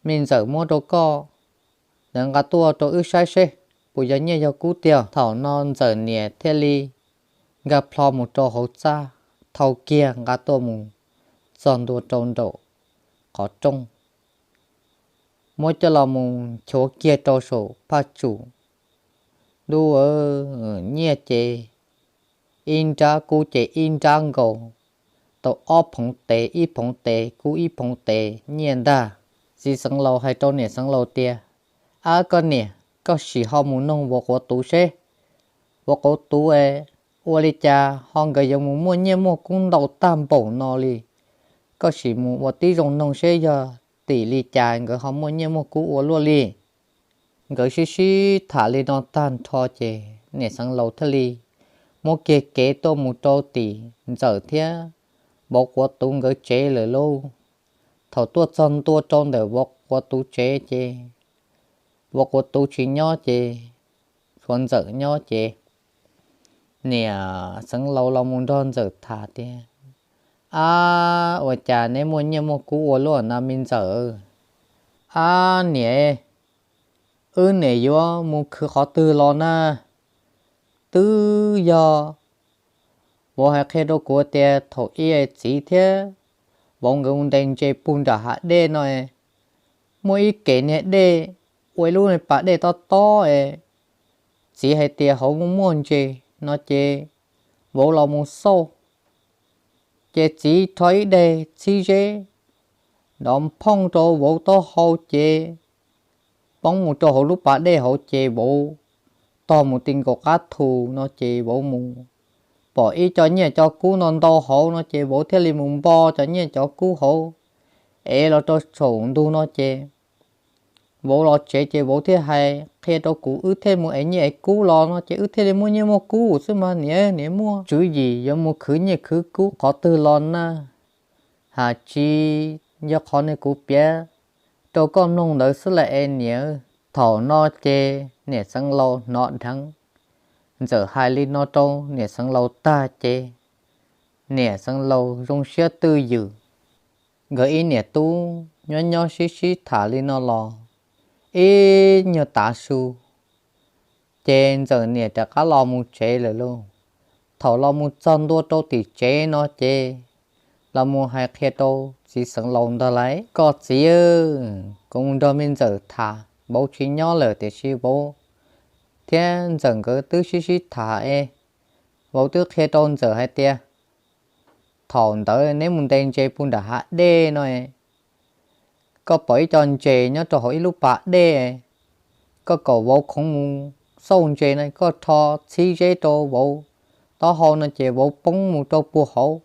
me Ntxawm muab rau koj ntawd nqa tuaj rau wb saib seb puas yog nyiaj yog kub tiag. Thaum no Ntxawm niam thiaj li nkag plho mus rau hauv txaj, thau kiag nqa tuaj mus txog ntua rau nraum qhov rooj, muab coj los mus nchuav kiag rau saum phaj tsum. Ntuj, nyiaj ces ib nrab, kub ces ib nrab nkaus, tau ob phoov tes, ib phoov tes kub ib phoov tes nyiaj ntag. Txiv Xeev Laus hais rau niam Xeev Laus tias, Ab koj niam, koj sim ho mus noog vauv Quav Tuv seb vauv Quav Tuv es ua li cas ho nkawd yuav mus muaj nyiaj muaj kub ntau tag npaum no li. Koj sim mus ua tib zoo noog seb yog tim li cas nkawd ho muaj nyiaj muaj kub ua luaj li. Nkawd sib sib tham li no tag nrho ces niam Xeev Laus thiaj li muab kiag kev tuaj mus rau tim Ntxawm thiab vauv Quav Tuv nkawd tsev lawm lauj. Thaum tuaj txog ntua rau ntawm vauv Quav Tuv tsev ces vauv Quav Tuv tsis nyob ces tshuav Ntxawm nyob ces niam Xeev Laus los mus nrog Ntxawm tham tias, Ab, ua cas neb muaj nyiaj muaj kub ua luaj na me Ntxawm? Ab niam, wb niam yuav mus khwv qhov twg los na? Twb yog vauv hais qhia rau kuv tias thaum ub txiv thiab vauv nkawd mus ntes ntses puag nram hav dej no, muaj ib kem niag dej ua ib lub pas dej tob tob es txiv hais tias hauv muaj muaj ntses no ces vauv los mus xauj ces txiv rho ib daig txhib zeb nrov nphooj rau vauv taub hau ces poob mus rau hauv lub pas dej hauv ces vauv tog mus ti nkaus qab thu no ces vauv mus pom ib co nyiaj cov kub no ntau hauv no ces vauv thiaj li mus npo cov nyiaj cov kub hauv ev los rau saum ntug no ces vauv los tsev ces vauv thiaj hais qhia rau kuv wb thiaj mus ev nyiaj ev kub los no ces wb thiaj li muaj nyiaj muaj kub xwb mas niam, niam muaj tswv yim yuav mus khwv nyiaj khwv kub qhov twg los na? Hais tsis yog qhov nws kuv piav rau koj mloog ntawd xwb las es niam. Thaum no ces niam Xeev Laus hnov dheev Ntxawm hais li no rau niam Xeev Laus tag ces niam Xeev Laus zoo siab twj ywm. Nkawd ib niam tub nyob nyob sib sib tham li no los ib nyuag tav su ces Ntxawm niam rov qab los mus tsev lawm lauj. Thaum los mus txog ntua rau tim tsev no ces los mus hais qhia rau txiv Xeev Laus ntag lauj, Koj txiv, kuv mus nrog me Ntxawm tham, vauv tsis nyob lawm tiam sis vauv thiab Ntxawm nkawd twb sib sib tham es vauv twb qhia rau Ntxawm hais tias thaum ntawd neb mus ntes ntses puag nram hav dej no, koj pom ib co ntses nyob rau hauv ib lub pas dej, koj kom vauv khoov mus xauj ntses no, koj rho txhib zeb rau vauv taub hau no ces vauv poob mus rau puag hauv.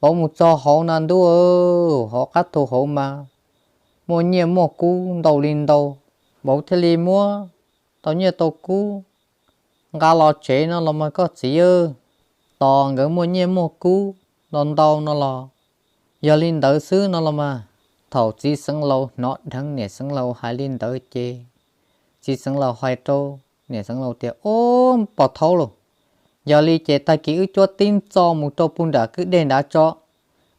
Vauv mus txog hauv na ntuj, hauv qab thu hauv mas muaj nyiaj muaj kub ntau li ntau, vauv thiaj li muab tau nyiaj tau kub nqa los tsev no los mas koj txiv. Tos nkawd muaj nyiaj muaj kub los ntau no los yog li ntawd xwb no los mas. Thaum txiv Xeev Laus hnov dheev niam Xeev Laus hais li ntawd ces txiv Xeev Laus hais rau niam Xeev Laus tias, Ub, pom thaub lauj, yog li ces tag kis wb cuab tib txo mus rau puag nram kwj dej nrad tso,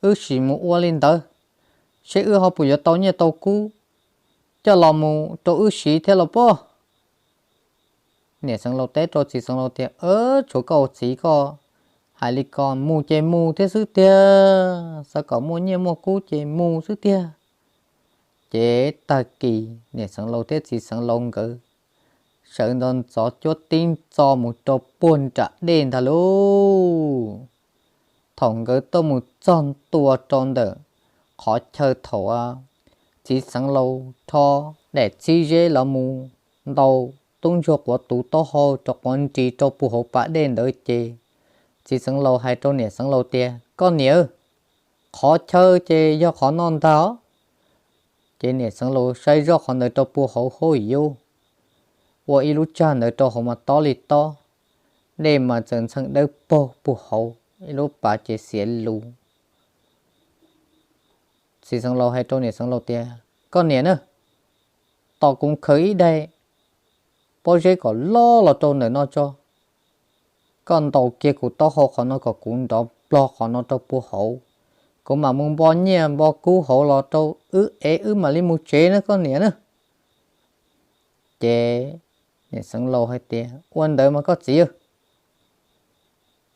wb sim mus ua li ntawd seb wb ho puas yuav tau nyiaj tau kub coj los mus rau wb siv thiab los pob. Niam Xeev Laus teb rau txiv Xeev Laus tias, Tshuav koj ua txiv koj hais li ko, mus ces mus thiab xwb tiag, xav kom muaj nyiaj muaj kub ces mus xwb tiag. Ces tag kis niam Xeev Laus thiab txiv Xeev Laus nkawd sawv ntxov ntxov cuab tib txo mus rau puag nram dej ntag lauj. Thaum nkawd tuaj mus txog ntua rau ntawm qhov chaw thaum txiv Xeev Laus rho daim txhib zeb los mus ntaus tub ntsuag Quav Tuv taub hau rau quav nris rau puag hauv pas dej ntawd ces txiv Xeev Laus hais rau niam Xeev Laus tias, Koj niam, qhov chaw ces yog qhov no ntag os. Ces niam Xeev Laus saib zoj qhov ntawd rau puag hauv hauj yub, ua ib lub tsag ntawd rau hauv mas tob li tob, dej mas txawm ntxheej dawb paug puag hauv, ib lub pas ces xiav lus. Txiv Xeev Laus hais rau niam Xeev Laus tias, Koj niam na, tos kuv khaws ib daim pob zeb kom loj los rau ntawm no tso, koj ntaus kiag kuv taub hau qhov no kom kuv nrov nplog qhov no rau puag hauv, kuv mam mus npo nyiaj npo kub hauv los rau wb ev wb mam li mus tsev na koj niam na. Ces niam Xeev Laus hais tias, Ua ntawd mas koj txiv.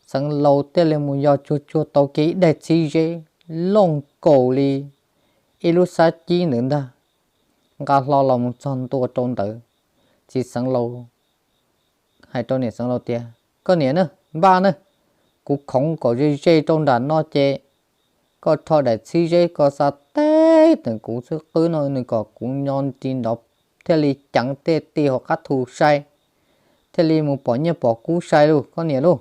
Xeev Laus thiaj li mus yos tsuag tsuag tau kiag ib daim txhib zeb looj kaus li ib lub xab cib ntawd ntag, nqa hlo los mus txog ntua rau ntawd. Txiv Xeev Laus hais rau niam Xeev Laus tias, Koj niam na, npaj na, kuv khoov kom ze ze rau nram no ces koj rho daim txhib zeb ko xa teb teem kuv xwb qwb no nws kom kuv nyo nti nrov thiaj li ceev tej ti hauv qab thu sai, thiaj li mus pom nyiaj pom kub sai lauj koj niam lauj.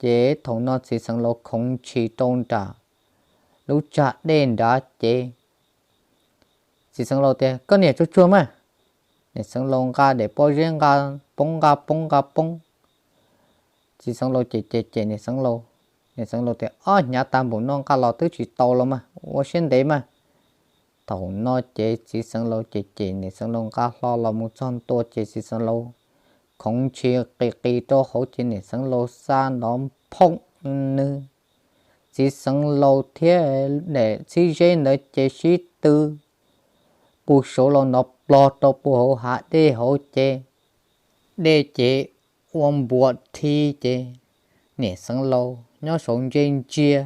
Ces thaum no txiv Xeev Laus khoov ntshis rau nram lub tsag dej nrad ces Txiv xeev laus tias, Koj niam tsuag tsuag mas. Niam xeev laus nqa daim pob zeb nqa poob nqa poob nqa poob. Txiv xeev laus cem cem cem niam xeev laus. Niam xeev laus tias, Ob, hnyav tas npaum no nqa los twb tsis tau los mas, ua siab ntev mas. Thaum no ces txiv xeev laus cem cem niam xeev laus nqa hlo los mus txog ntua ces txiv xeev laus khoov ntshis qis qis rau hauv ces niam xeev laus xa nrov phooj nws. Txiv xeev laus thiab daim txhib zeb ntawd ces sib tw puag saud los nrov plog rau puag hauv hav dej hauv ces dej ces ua npuas rhi ces niam xeev laus nyob saud ntsia ntsia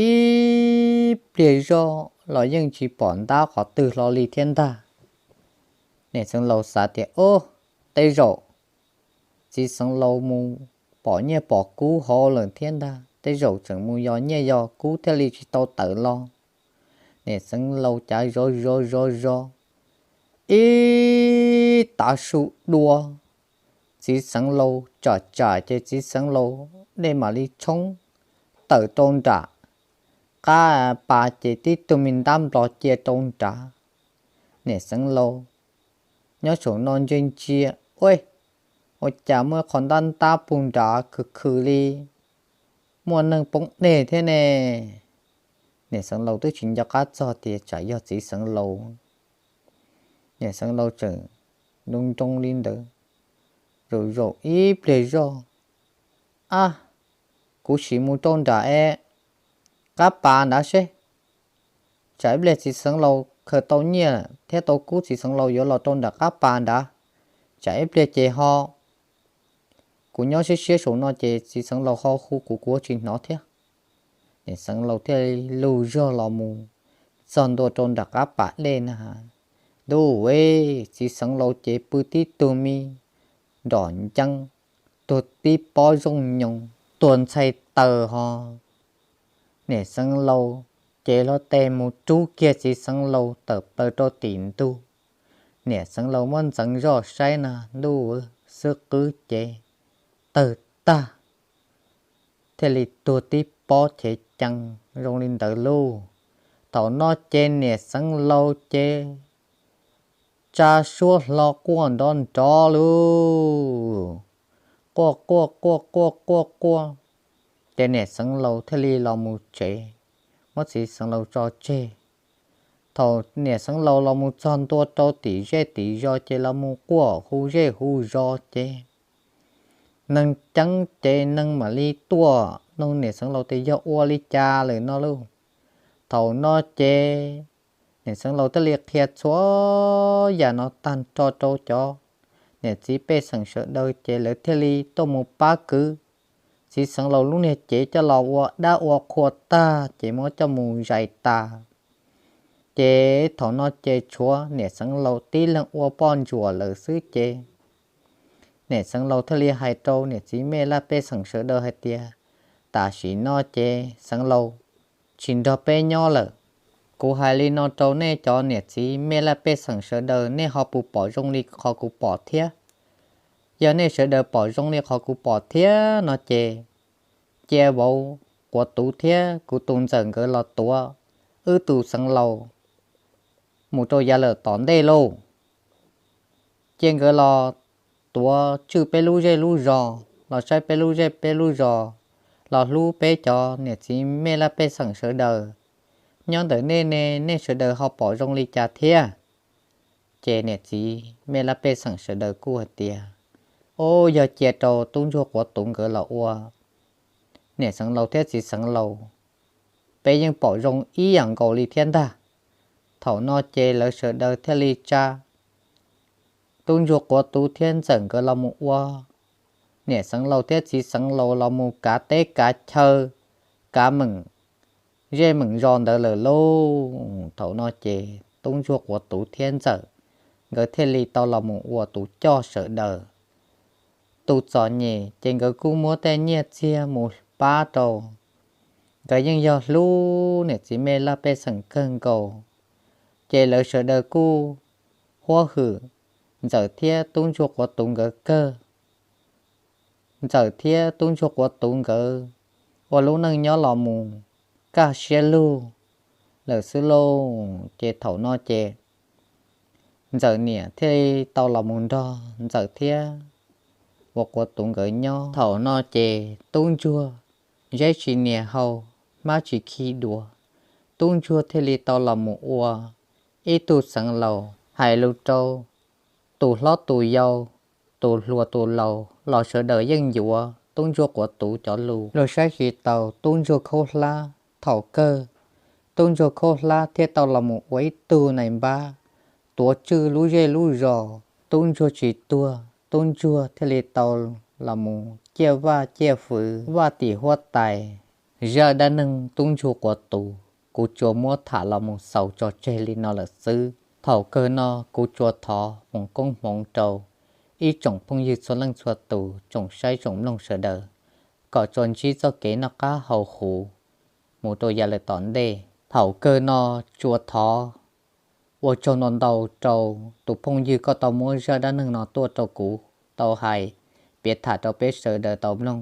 ib pliag zoj los yeej tsis pom ntab qhov twg hlo li thiab ntag. Niam xeev laus xav tias, Ob, tej zaum txiv xeev laus mus pom nyiaj pom kub hauv lawm thiab ntag, tej zaum tseem mus yos nyiaj yos kub thiaj li tsis tau tawm los. Niam xeev laus cav zov zov zov zov ib tav su dua, txiv xeev laus tsam tsam ces txiv xeev laus dej mam li tshoob tawm rau nram qab pas ces tib tug me ntab nplos cia rau nrad. Niam xeev laus nyob saum no ntsia ntsia, Ua, ua cas muaj qhov ntab ntab puag nrad khwv khwv li, muaj neeg poob dej thiab ne? Niam xeev laus twb tsis nco qab txog tias tsam yog txiv xeev laus. Niam xeev laus tseem nroo nroo li ntawd, zaum zaum ib pliag zoj, Ab, kuv sim mus rau nram es qab pas nrad seb, tsam ib pliag txiv xeev laus khaws tau nyiaj thiab tau kub txiv xeev laus yuav los rau nram qab pas nrad, tsam ib pliag ces ho kuv nyob siab siab saum no ces txiv xeev laus ho hu kuv kuv tsis hnov thiab. Niam xeev laus thiaj lug zog los mus txog ntua rau nram qab pas dej na. Ntuj, txiv xeev laus ces pw tib tug me nrom nceeb, tuag tib pob zooj nyoos, tuag ntxhais taws ho. Niam xeev laus ces hlo tes mus rub kiag txiv xeev laus tawm plaws rau tim ntug. Niam xeev laus muab ntxeev zoj saib na, ntuj, xwb qwb ces tawg tag, thiaj li tuag tib pob chev cees zoo li ntawd lauj. Thaum no ces niam xeev laus ces tsa suab hlo quaj nrov nrov lauj, quaj quaj quaj quaj quaj quaj. Ces niam xeev laus thiaj li los mus tsev, muab txiv xeev laus tso tseg. Thaum niam xeev laus los mus txog ntua rau tim zej tim zos ces los mus quaj hu zej hu zos ces neeg ceeb ces neeg mam li tuaj nug niam xeev laus tias yog ua li cas lawm no lauj. Thaum no ces niam xeev laus thiaj li qhia txhua yam no tag nrho rau cov niam txiv pej xeem sawv daws ces lawv thiaj li tuaj mus pab kwv txiv xeev laus lub niag cev coj los ua dab ua qhua tag ces muab coj mus zais tas. Ces thaum no ces tshuav niam xeev laus tib leeg ua poj ntsuam lawm xwb ces niam xeev laus thiaj li hais rau niam txiv mej laj pej xeem sawv daws hais tias, tam sim no ces xeev laus tsis nrog peb nyob lawm. Kuv hais li no rau nej cov niam txiv mej laj pej xeem sawv daws, nej ho puas pom zoo li qhov kuv pom thiab? Yog nej sawv daws pom zoo li qhov kuv pom thiab no ces cia vauv Quav Tuv thiab kuv tus ntxawm nkawd los tuav wb tus xeev laus mus rau yav lawm tom ntej lauj. Cia nkawd los tuav tswj peb lub zej lub zos, los saib peb lub zej peb lub zos, los hlub peb cov niam txiv mej laj pej xeem sawv daws. Nyob ntawm nej ne, nej sawv daws ho pom zoo li cas thiab? Ces niam txiv mej laj pej xeem sawv daws kuj hais tias, o, yog cia rau tub ntsuag Quav Tuv nkawd los ua niam xeev laus thiab txiv xeev laus, peb yeej pom zoo ib yam nkaus li thiab ntag. Thaum no ces lawv sawv daws thiaj li tsa tub ntsuag Quav Tuv thiab ntxawm nkawd los mus ua niam xeev laus thiab txiv xeev laus los mus kav teb kav chaw, kav meem zej meem zos ntawd lawm lauj. Thaum no ces tub ntsuag Quav Tuv thiab ntxawm nkawd thiaj li tau los mus ua tus coj sawv daws. Tus txom nyem ces nkawd kuj muab tej nyiaj txiag mus pab rau. Nkawd yeej yog hlub niam txiv mej laj pej xeem kawg nkaus, ces lawv sawv daws kuj huab hwm ntxawm thiab tub ntsuag Quav Tuv nkawd kawg. Ntxawm thiab tub ntsuag Quav Tuv nkawd ua lub neej nyob los mus kaj siab lug. lawm xwb lauj. Ces thaum no ces Ntxawm niam thiaj li tau los mus nrog Ntxawm thiab uas Quav Tuv nkawd nyob. Thaum no ces tub ntsuag zeb tsis nias hau, hmab tsis khi duav, tub ntsuag thiaj li tau los mus ua ib tug xeev laus hais lus rau tus hlob tus yau, tus hluas tus laus los sawv daws yeej yuav tub ntsuag Quav Tuv cov lus. Luag saib tsis taus tub ntsuag Khaub Hlab. Thaum kawg tub ntsuag Khaub Hlab thiaj tau los mus ua ib tug nais npab tuav tswj lub zej lub zos. Tub ntsuag tsis tuag, tub ntsuag thiaj li tau los mus ciaj vaj ciaj fwv, vaj tim huab tais. Zaj dab neeg tub ntsuag Quav Tuv kuv tsuas muab tham los mus xaus tso tseg li no lawm xwb. Thaum kawg no kuv tsuas thov foom koob hmoov rau ib tsoom phooj ywg txhua leej txhua tus, tsoom saib tsoom mloog sawv daws, kom tsuas ntsib txoj kev noj qab haus huv mus rau yav lawm tom ntej. Thaum kawg no tsuas thov ua tsaug ntau ntau rau tus phooj ywg koj tau muab zaj dab neeg no tuaj rau kuv tau hais piav tham rau peb sawv daws tau mloog.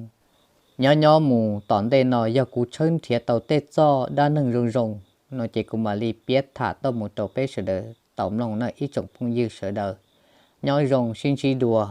Nyob nyob mus tom ntej no yog kuv tshawb nrhiav tau tej txoj dab neeg zoo zoo no ces kuv mam li piav tham tuaj mus rau peb sawv daws tau mloog na ib tsoom phooj ywg sawv daws. Nyob zoo, sib ntsib dua.